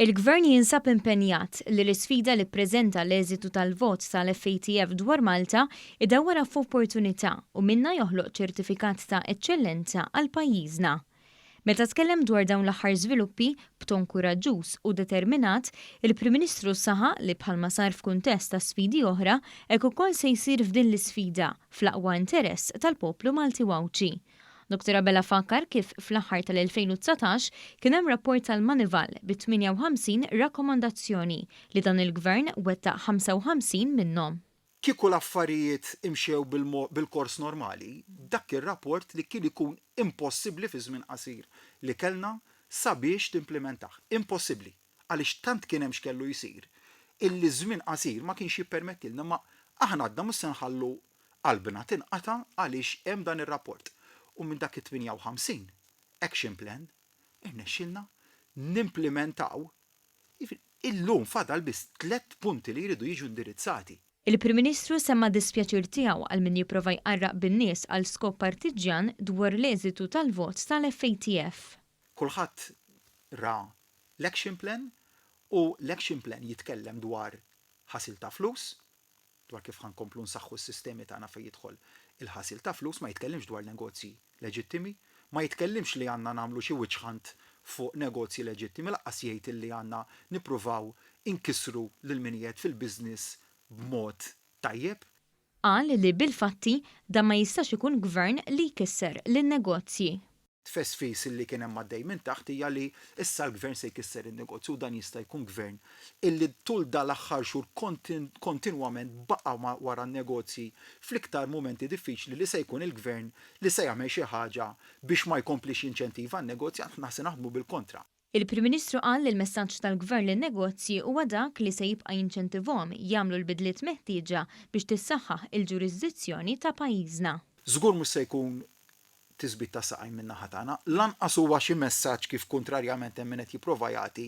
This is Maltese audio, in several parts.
Il-Gvern jinsab impenjat li l-isfida li ppreżenta l-eżitu tal-vot tal-FATF dwar Malta idawwarha f'opportunità u minnha joħloq ċertifikat ta' eċċellenza għal pajjiżna. Meta tkellem dwar dawn l-aħħar żviluppi, b'ton kuraġġuż u determinat, il-Prim Ministru saħaq li bħalma sar f'kuntest ta' sfidi oħra, hekk ukoll se jsir f'din l-isfida, fl-aqwa interess tal-poplu Malti u Għawdxi. Dottor Abela fakkar kif fl-aħħar tal-2019 kien hemm rapport tal-Moneyval bi 58 rakkomandazzjoni li dan il-Gvern wettaq 55 minnhom. Kieku l-affarijiet imxew bil-kors normali, dak kien rapport li kien ikun impossibbli fi żmien qasir li kellna sabiex timplimentah. Impossibbli. Għaliex tant kien hemm x'kellu jsir illi żmien qasir ma kienx jippermettilna imma aħna għadna mhux se nħallu qalbna tinqata' għaliex hemm dan ir-rapport. U minn dak it-58 action plan irnexxielna nimplimentaw, jiġifieri illum fadal biss tlett punti li jridu jiġu indirizzati. Il-Prim Ministru semma d-dispjaċir tiegħu għal min jipprova jqarraq bin-nies għal skop partiġġjan dwar l-eżitu tal-vot tal-FATF. Kulħadd ra l-action plan u l-action plan jitkellem dwar ħasil ta' flus, dwar kif ħa nkomplu nsaħħu s-sistemi tagħna fejn jidħol il-ħasil ta' flus, ma jitkellimx dwar negozji leġittimi, ma jitkellimx li għandna nagħmlu xi witch hunt fuq negozji leġittimi, lanqas jgħid illi għandna nippruvaw inkissru lil min qiegħed fil-business b'mod tajjeb. Qal li bil-fatti dan ma jistax ikun gvern li jkisser lin-negozji. Tfesfis li kien hemm għaddej minn taħt hija li issa l-Gvern se jkisser in-negozju u dan jista' jkun Gvern illi tul dal-aħħar xhur kontinwament baqa' wara n-negozji fl-iktar mumenti diffiċli li se jkun il-Gvern li se jagħmel xi ħaġa biex ma jkomplix jinċentiva n-negozji, aħna se naħdmu bil-kontra. Il-Prim Ministru qal li l-messaġġ tal-Gvern lin-negozji huwa dak li se jibqa' jinċentivhom jagħmlu l-bidliet meħtieġa biex tissaħħaħ il-ġurisdizzjoni ta' pajjiżna. Żgur mhux se jkun tisbit ta' saqajn min-naħa tagħna, lanqas huwa xi messaġġ kif kuntrarjament hemm min qed jipprova jagħti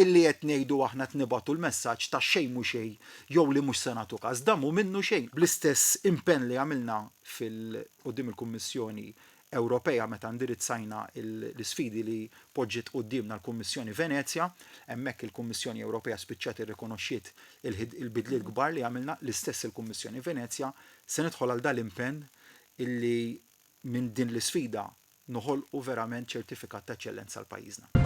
illi qed ngħidu aħna qed nibagħtu l-messaġġ ta' xejn mhu xejn jew li mhux se nagħtu każ. Dan mhu minnu xejn. Bl-istess impenn li għamilna fil quddiem il-Kummissjoni Ewropea meta indirizzajna l-isfidi li poġġiet quddiemna l-Kummissjoni Venezja, hemmhekk il-Kummissjoni Ewropea spiċċat irrikonoxxiet il-bidliet kbar li għamilna, l-istess il-Kummissjoni Venezja, se nidħol għal dal-impenn illi minn din l-isfida noħolqu verament ċertifikat ta' eċċellenza għal pajjiżna.